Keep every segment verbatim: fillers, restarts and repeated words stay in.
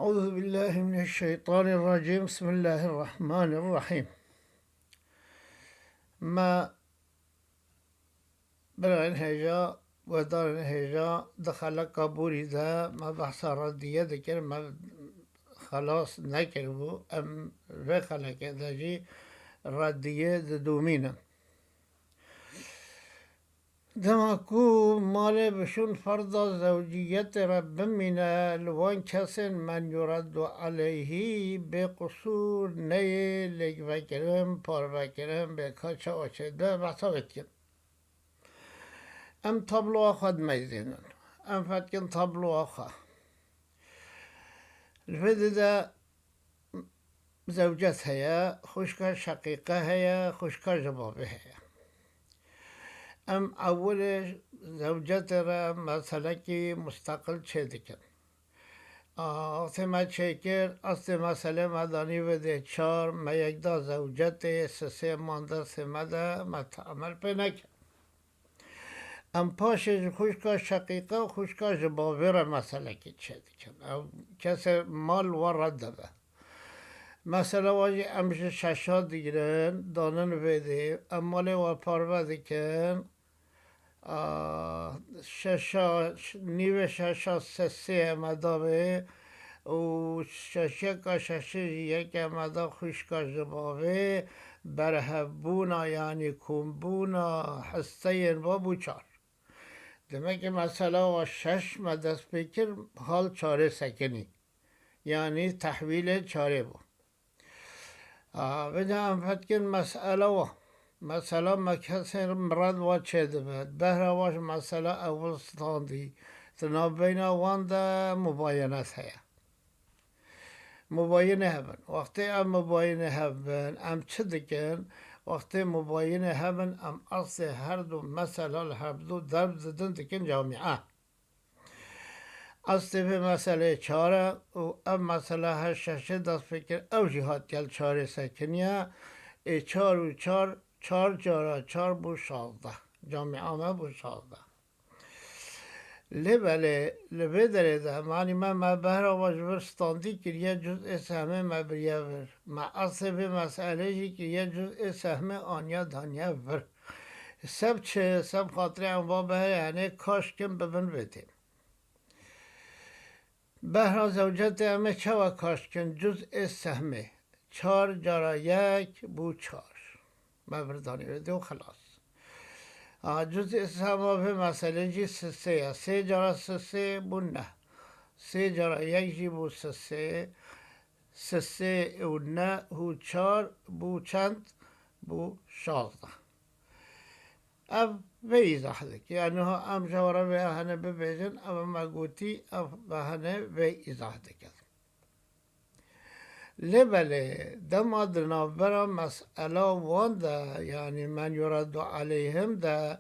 Euzu billahi mineşşeytanirracim. Bismillahirrahmanirrahim. Me birayên hêja, guhdarên hêja, di xeleka borî de me behsa reddiye dikir, me xelas nekiribû. Em vê xelekê de jî reddiye didomînin. Dema ku malê bi şûn ferda zewciyetê re bimîne, li wan kesên men yureddu aleyhî bê qusûr neyê lêkvekirin, parvekirin, bê ka çawa çêdibe, behsa wê dikin. Em tabloya xwe dimeyzênin. Em fetkin tabloya xwe. Li vê dide zewcet heye, xwişka şeqîqe heye, xwişka ji bavê heye. Em ewilê zewcetê re meselekî musteqil çêdikin. A, wextê me çêkir, eslê meselê me danî vê dê çar, me yek da zewcetê, sisê man destê me de, me teamel pê nekir. Em paşê ji xwişka şeqîqe û xwişka ji bavê re meselekê çêdikin. Ew kesê mal wa red dibe. Mesela wa jî em ji şeşa digirin, danin vê dê, em malê wa parve dikin. A, şeşa, nîvê şeşa sisê me dabê û şeşeka şeşê jî yeke me da xwişka ji bavê, berhevbûna, yanî kombûna hisseyên va bû çar. Demek ki mesela wa şeş me dest pê kir, hal çarê sekinî. Yanî tehwîlê çarê bû. A, vêca em fetkin mesele wa. Mesela me kesên mirad wa çêdibe. Behra wa ji mesela ewil standî. Di navbeyna wan de mubayenet heye. Mubayinê hebin. Wextê em mubayinê hebin, em çi dikin? Wextê mubayinê hebin, em eslê her du mesela li her du derb didin dikin camîa. Eslê vê meseleyê çar e û ev mesela her şeşê dest pê kir, ew jî hat gel çarê sekiniye. Ê çar û çar, çar cara çar bû şazdeh. Camîa me bû şazdeh. Lê belê, li vê derê de, manî me, me behra we ji vir standî kiriye, cuz'ê sehmê me biriye vir. Me eslê vê meselê jî kiriye, cuz'ê sehmê aniye daniye vir. Seb çi, seb xatirê em va beherê henê kaş kin bibin vê tê. Behra zewcetê em ê çawa kaş kin? Cuz'ê sehmê. Çar cara yek bû çar. Me vir danî vê dê û xelas. A, cuz'ê sehma vê meselê jî sisê ye. Sê cara sisê bû neh. Sê cara yek jî bû sisê. Sisê û neh û çar bû çend? Bû şazdeh. Ev vê îzah dike. Ya niha em ji we re vê hene bibêjin, ev me gotî, ev hene vê îzah dike. Lê belê, dema di navbera mesela wan de, yanî men yuraddu aleyhim de,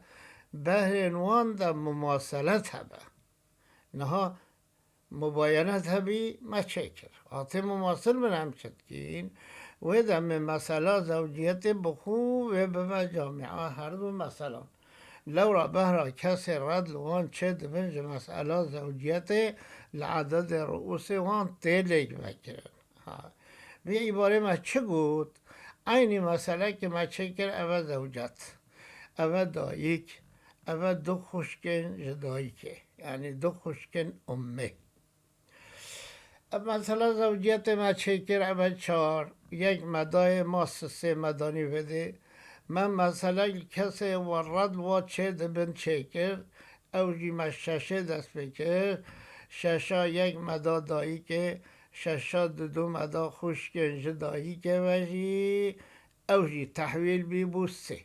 behrên wan de mumaselet hebe. Niha mubayenet hebî me çêkir. Hatê mumasil bin em çi dikîn? Wê demê mesela zewciyetê bi xwe wê bibe camîa her du meselan. Lewra behra kesê red li wan çê dibin ji mesela zewciyetê li ededê ruusê wan tê lêk vekirin. Ha. Vê îbarê me çi got? Eynî meselekê me çêkir, ev e zewcet. Ev e dayik. Ev e du xwişkên ji dayikê. Yanî du xwişkên ummê. Ev mesela zewciyetê me çêkir, ev e çar. Yek me dayê ma sisê me danî vê dê. Me meselek li kesê we red wa çê dibin çêkir. Ew jî me şeşê dest pê kir. Şeşa yek me da dayikê. Şeşa didu me da xwişkên ji dayikê ve jî. Ew jî tehwîl bî bû sê.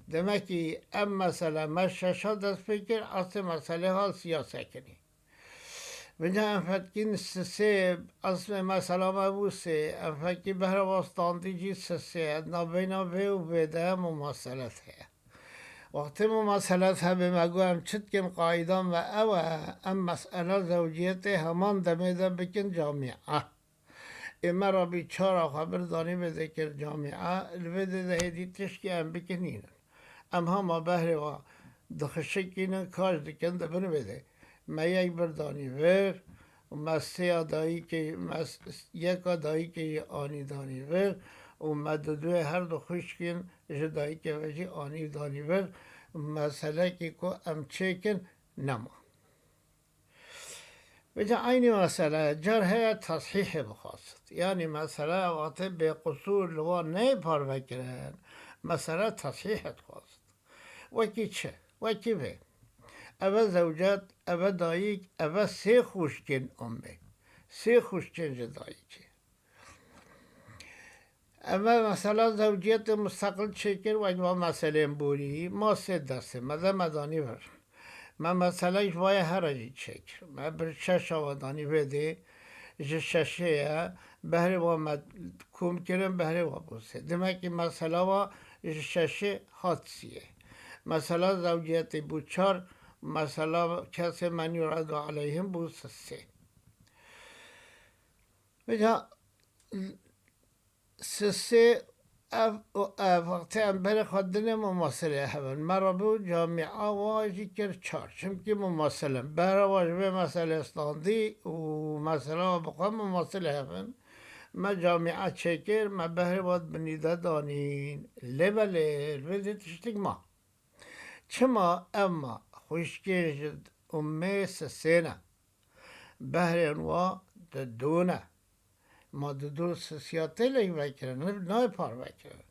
Demekî ev mesele me şeşa dest pê kir, eslê meselê hal siya sekinî. Vêca em fetkîn sisê, eslê mesela me bû sê, em fetkî behra wa standî jî sisê, navbeyna vê û vê de mumaselet heye. Wextê mumaselet hebe me got em çi dikin, qaîda me ew e, em mesela zewciyetê heman demê de bikin camîa. Ê me rabî çara xwe bir danî vê dê kir camîa, li vê dê de hêdî tişkî em bikin nînin. Em hema behrê wa dixişikînin, kaş dikin, dibin vê dê. Me yek bir danî vir, û me sêya dayikê, me s-, yeka dayikê jî anî danî vir û me diduyê her du xwişkên ji dayikê ve jî anî danî vir. Meselekî ku em çêkin nema. Vêca eynî mesele, car heye tesîhê bixwazit. Yanî mesele wextê bêqisûr li wan neyê parvekirin, mesele tesîhê dixwazit. Wekî çi? Wekî vê. Eve zewcet, eve dayik, eve sê xwişkên ummê. Sê xwişkên ji dayikê. Eve mesela zewciyetê musteqil çêkir, wek va meselên borî, ma sê dersê, me de me danî vir. Me mesele ji vayê here jî çêkir. Me bir şeş awa danî vê dê, ji şeşê ye, behrê wa me kom kirin, behrê wa bû sê. Demekî mesela wa ji şeşê hat siyê. Mesela zewciyetê bû çar, mesela kesê men yuradu aleyhim bû sê. Vêca sisê ev, ev wextê em berê xwe dinê mumasilê hev in. Me re bû camîa wa jî kir çar. Çimkî mumasil in. Behra wa ji vê meselê standî û mesela wa bi xwe mumasilê hev in. Me camîa çêkir, me behrê wa di binî de danîn. Lê belê, li vê dê tiştik ma. Çima ev ma? Xwişkê ji ummê sisê ne. Behrên wa di dû ne. Ma di dû sisiyatê lêk vekirin, nayê parvekirin.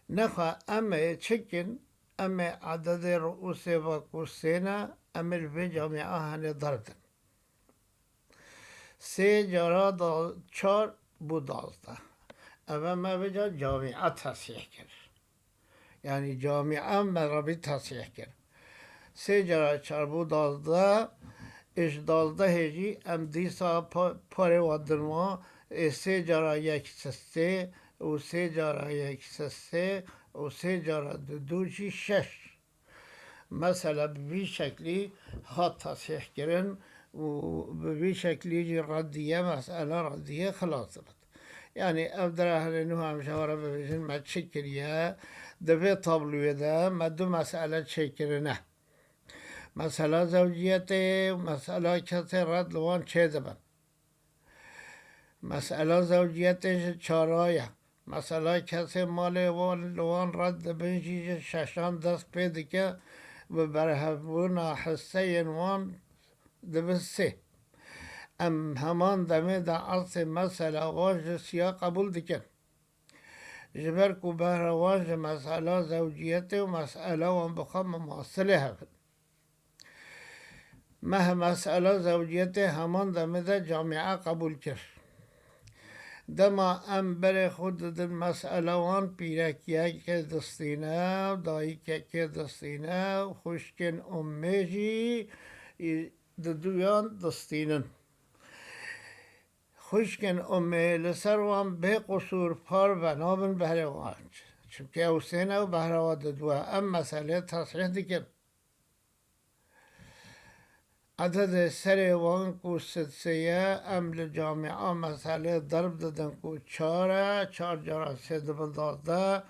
Nexwe em ê çikin, em ê ededê ruusê ve ku sê ne, em ê li vê camîa henê derbdin. Sê cara da-, çar bû dazdeh. Eve me vêca camîa tesîh kir. Yanî camîa me re bî tesîh kir. Sê cara çar bû dazdeh, ê ji dazdehê jî em dîsa pa-, parê wa din wa, ê sê cara yek sisê û sê cara yek sisê û sê cara du du jî şeş. Mesela bi vî şeklî hat tesîh kirin û bi vî şeklî jî reddiye, mesela reddiye xilas dibit. Yanî ev dere henê niha em ji hev re bibêjin me çi kiriye, di vê tabloyê de me du mesele çêkirine. Mesela zewciyetê û mesela kesê red li wan çêdibin. Mesela zewciyetê ji çara ye. Mesela kesê malê wan li wan red dibin jî ji şeşan dest pê dike, bi berhevbûna hisseyên wan dibe sê. Em heman demê de eslê mesela wan ji siya qebûl dikin. Ji ber ku behra wan ji mesela zewciyetê û mesela wan bi xwe mumasilê hev in. Me he mesela zewciyetê heman demê de camîa qebûl kir. Dema em berê xwe didin mesela wan, pîrekiyekê distîne, dayikekê distîne, xwişkên ummê jî, î, di duyan distînin. Xwişkên ummê li ser wan bê qusûr parve nabin behrê wan. Çimkî ew sê ne û behra wa di du e. Em meselê tesîh dikin. Ededê serê wan ku sisê ye, em li camîa meselê derb didin ku çar e, çar cara sê dibe duwazdeh,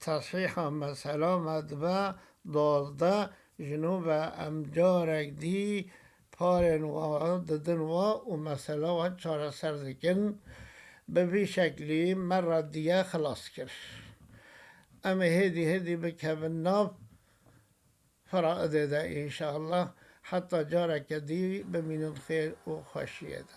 tesîha mesela me dibe duwazdeh, ji nû ve em carek dî parên wa didin wa û mesela wa çareser dikin. Bi vî şeklî me reddiye xilas kir. Em ê hêdî hêdî bikevin nav feraidê de înşallah. Heta careke dî bimînin xêr û xweşiyê de.